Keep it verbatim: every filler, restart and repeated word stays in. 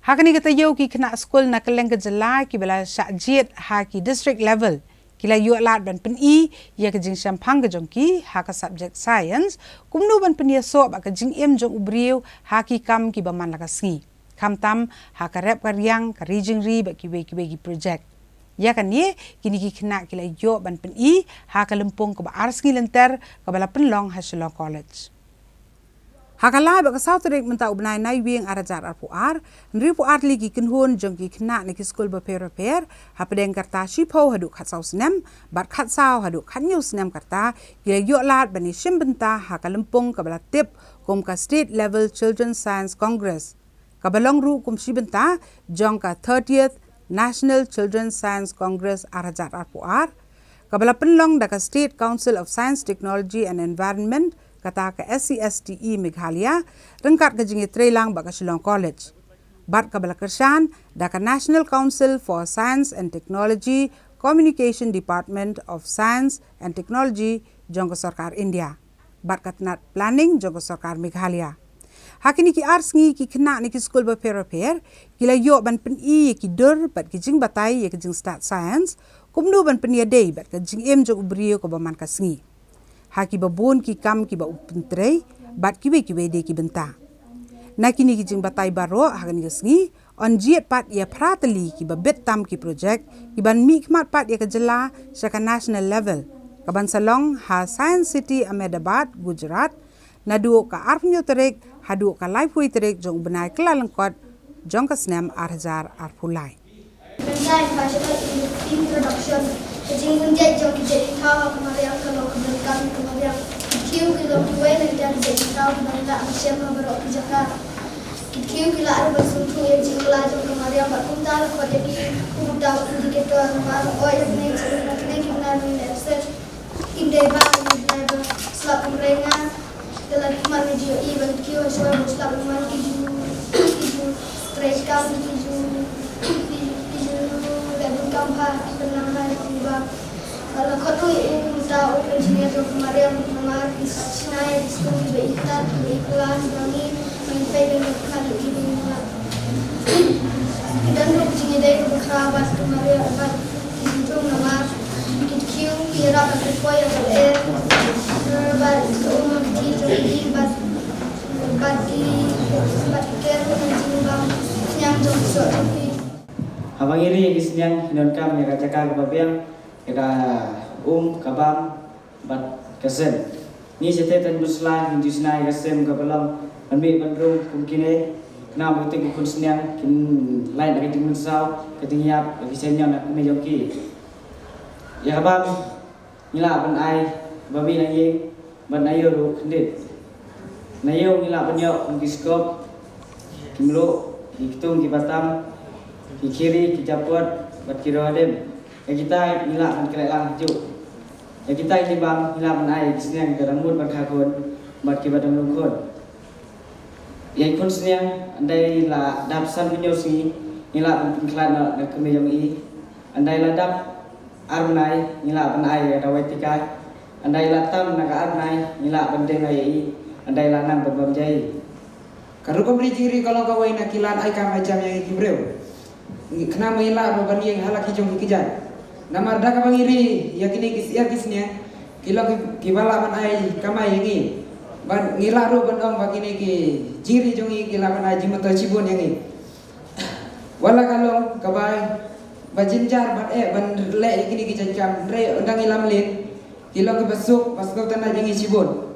Ha kane ka taïew ki khynnah skul na kylleng ka jylla kiba la shah jied ha ki district level ki la ïoh lad ban pyni ïa ka jingshemphang ka jong ki ha ka subject science, kumno ban pynïasoh bad ka jingim jong u briew ha ki kam kiba man la ka sngi, khamtam ha ka rep ka riang, ka ri jingri bad kiwei kiwei ki project. Ïa kane kine ki khynnah ki la ïoh ban pyni ha ka lympung kaba ar sngi lynter kaba la pynlong ha Shillong College. Ha ka lai bad ka saw tarik mynta u bnai Naiwieng ar hajar arphew ar, hynriewphew ar tylli ki kynhun jong ki khynnah na ki skul bapher bapher, hapdeng ka rta shiphew haduh khatsaw snem bad khatsaw haduh khathynñiew snem ka rta, ki la ïoh lad ban ïashim bynta ha ka lympung kaba la tip kum ka State Level Children's Science Congress, kaba long ruh kum shi bynta jong ka thirtieth National Children's Science Congress ar hajar arphew ar, kaba la pynlong da ka State Council of Science, Technology and Environment, kata ka S C S T E Meghalaya, ryngkat ka jingïatreilang bad ka Shillong College, bad kaba la kyrshan da ka National Council for Science and Technology, Communication Department of Science and Technology jong ka Sorkar India, bad ka tnat planning jong ka Sorkar Meghalaya. Ha kine ki ar sngi ki khynnah na ki skul bapher bapher ki la ïoh ban pyni ïa ki dur bad ki jingbatai ïa ka jingstad science, kumno ban pynïadei bad ka jingim jong u briew kaba man ka sngi ha kiba bun ki kam kiba u pyntrei bad kiwei kiwei de ki bynta. Na kine ki jingbatai baroh ha kane ka sngi yn jied pat ïa phra tylli kiba bit tam ki project kiban mihkhmat pat ïa ka jylla sha ka national level, kaban sa long ha Science City Ahmedabad, Gujarat, naduh ka arphew tarik haduh ka laiphew tarik jong u bnai Kyllalyngkot jong ka snem ar hajar arphew lai. Mynta in pha sha ka introduction, ka jingpynjah jong ki jait thaw ha ka mariang ka long ka ban kam ka mariang. Ki thiew ki long kiwei na kita ki jait thaw kiba la shem ha baroh ki jaka. Ki thiew ki la ar ban sngewthuh ïa ka jingla jong ka mariang bad kumta la khot ïa ki kum uta u indicator, namar oi ïa kine ki bnai, kine ki bnai ba ngi la accept. Ym dei ba, ym dei ba slap kum renga. Te la ki man ki ju ïohi ba ki ju shuwa ba slap kum man ki ju, ki ju trei kam, ki ju, ki ju, ki ju da dun kam ha, ki pynlang ha ki ba. Ba la khot ruh ïa u uta u engineer jong ka mariang namar ki sa shna ïa ki skum kiba i khlad, kiba i khlad ba ngi, ba ngi peit ba ngi khlad ïa ki ba ngi khlad. Ki don ruh ki jingïadei kaba khraw bad ka mariang bad ki jingthung namar ki thiew ki ïarap bad ki poi ïa ka lyer bad ka um ki jong ki bad, bad ki, bad ki ker ruh na jingbam sniang jong ki soh jong ki. Haba ngi ri ïa ki sniang, ngi donkam ïa ka jaka kaba biang, ïa ka um, ka bam bad ka sem. Ngi shatei tang Muslim, ngi ju shna ïa ka sem kaba long ban mih ban rung kum kine. Khnang ba kito ki khun sniang kin lait na ka jingmynsaw, ka jingïap, ka jingshaniah na kmie jong ki. Ïa ka bam ngi lah ban ai ba mih na ïing bad na ïew ruh khyndiat. Na ïew ngi lah ban ïoh kum ki skop, ki mluh, ki ktung, ki batam, ki khiri, ki japot bad ki roi hadem. Ïa kita ngi lah ban khleh lang hajuh. Ïa kita ki bam ngi lah ban ai ki sniang kiba dang mut ban kha khun bad kiba dang rung khun. Ïa ki khun sniang, ynda la dap san hynñiew sngi ngi lah ban pynkhlad noh na ka kmie jong i. Ynda la dap ar bnai ngi lah ban ai ïa ka dawai tika. Ynda la tam na ka ar bnai ngi lah ban deng noh ïa i. Ynda la nang ban bam ja i. Ka rukom ri jingri ka long kawei na ki lad ai kam ai jam ïa ngi ki briew. Ngi khnang ba ngin lah ruh ban ïeng ha la ki jong ki kjat. Namar da kaba ngi ri ïa kine ki syiar ki sniang, ki long ki, kiba lah ban ai kamai ïa ngi. Bad ngi lah ruh ban ong ba kine ki jingri jong ngi ki lah ban ai jingmyntoi shibun ïa ngi. Wat la ka long kaba, ba jynjar bad eh ban leh ïa kine ki jait kam, hynrei ynda ngi lamler, ki long kiba suk, ba sngewtynnat ïa ngi shibun.